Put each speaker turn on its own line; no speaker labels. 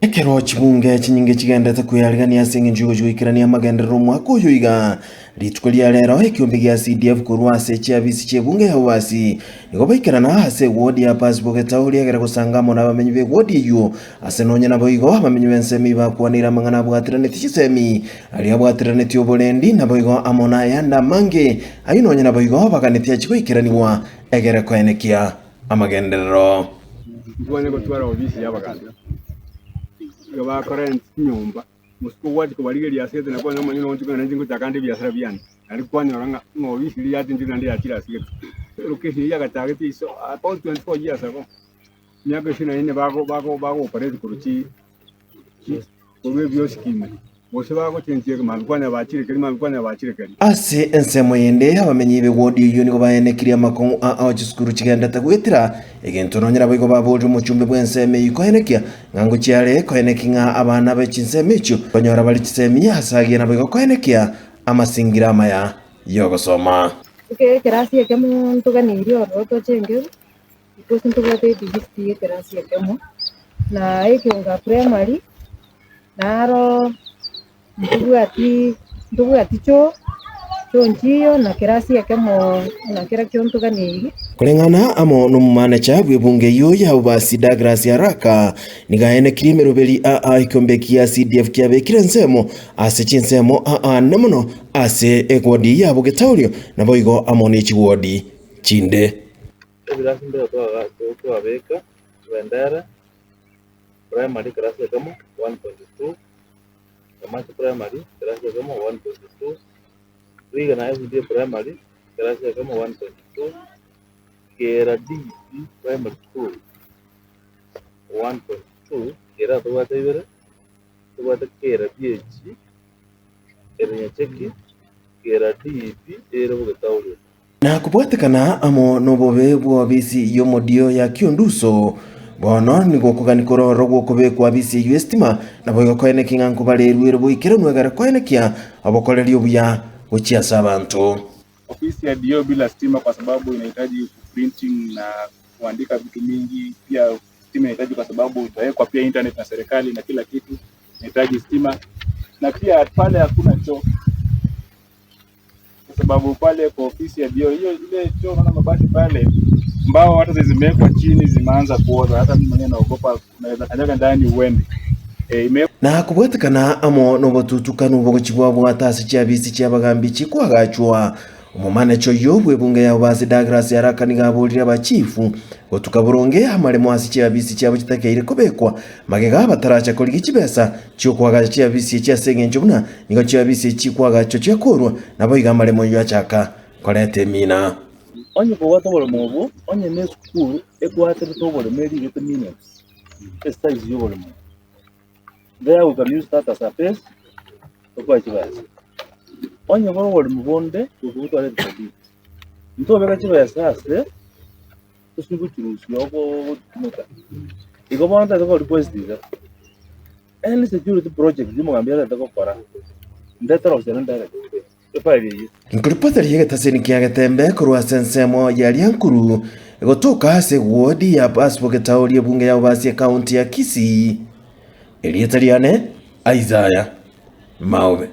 Ekero chibunge chinyinge chigenderete kweyarigania ase engencho y'ogochia goikerania amagenderero omwaka oyo iga, rituko ria rero ekiombe gia CDF korwa ase chiabisi chi'ebunge ya Bobasi nigo baikerana ase ewodi ya Pasbo Getauri egere gosanga amo nabamenyi b'ewodi eyio ase nonya naboigo abamenyi b'ensemo eyio bakwaneire amang'ana abwateranetie chisemi aria abwateranetie oborendi naboigo amo nayande amange ayio nonya naboigo baganetie achie goikeranigwa egere koenekia amagenderero.
Ntwanye gotwara obisi y'abagambi, igo bakorenta chinyomba, mosike ogwachia kobarigeria ase gete nakwane omonyene ogochia kogenda inche ngochaka ande ebiasara biane, naende kwanyora ng'a ng'a obisi riria yachenchire naende yachire ase gete. Elocation eyio yagachagete iso about 24 years ago, emiaka isini na ine bago bago bago operate korwa chi korwa ebiosiki ime, gose bagochenchia mambia kwanyora bachire keria mambia kwanyora bachire keria.
Ase ensemo yende, abamenyi b'ewodi eyio nigo baenekirie amakong'u a ao chisukuru chigendete goetera egento nonya naboigo baborire omochumbe bw'ensemo eyio koenekia ng'a ngochiare koenekia ng'a abana be chinsemo echio konyora bare chisemi ase agiya naboigo koenekia amasingira amaya y'ogosoma.
Ekerasi ekemo ntoganeirie ororo tochenge Gose ntobwate edivisi y'ekerasi ekemo, na ekeonga primary, naro ntobwati ntobwati choo, choo nchiyo na kerasi ekemo na kerakio ntoganeiri.
Koreng'ana amo nomomanecha bw'ebunge eyio ya Ubasi Douglas Haraka nigo aenekirie emeroberi aa ekiombe kia CDF kiabekire ensemo ase chinsemo aa nene mono ase ewodi ya Bogetaurio naboigo amo ne chiwodi chinde.
Ebirasi mbire twabeka chibendera, primary ekerasi ekemo 1.2, Nyamache primary ekerasi ekemo 1.2, Rigena SDA primary ekerasi ekemo 1.2, Kera DP primary school 1.2, Kera tobwate ibere, tobwate Kera BH ere Nyacheki, Kera DP ere Bogetauria.
Na kobwatekana amo nobobe bw'obisi y'omodio ya Kiunduso, bono nigo okogania kore ororo gw'okobekwa abisi eyio esitima, naboigo koenekia ng'a nkobarerwe ere boikeranu egere koenekia obokoreri obuya gochia ase abanto.
Ofisi ya DO bila stima kwa sababu inahitaji kuprinting na kuandika vitu mingi, pia stima inahitaji kwa sababu itawekwa pia internet na serikali na kila kitu inahitaji stima, na pia pale hakuna choo kwa sababu pale kwa ofisi ya DO hiyo ile choo unaona mabati pale mbao hata zimewekwa chini zimeanza kuoza, hata mimi mwenyewe naogopa unaweza kanyaga ndani uende. E, ime
Na kobwatekana amo nobotutukanu bogochia bwabwata ase chiabisi chi'abagambi chikwagachwa. Omomanecha oyio bw'ebunge ya Obasi Douglas Haraka nigo aborire abachifu gotuka boronge amaremo ase chiabisi chiabo chitakeire kobekwa magega bataracha korigia chibesa chi'okoagacha chiabisi echi ase engencho buna nigo chiabisi echi chikwagachwa chiakorwa naboigo amaremo ayio achaka koreta emina.
Onye kobwate oboremo obwo, onye ne esukuru ekwaterete oboremo erigete minutes, esize y'oboremo obwo, there we can use that as a base tokoe chibesa. Onye bore oboremo bonde goika botware ebisabiri, ntobeka chibesa ase tosi gochirusia ogotumeka. Igo bono tari ko request iga, any security project omogambi arete gokora, ndetera ofisi direct, efile eyio.
Nkoripota ri'egetaseni kia Getembe korwa ase ensemo ya Riankuru, egotoka ase ewodi ya Basbo Getauri ebunge ya Obasi ekaunti ya Kisii. Erieta riane Isaiah Maobe.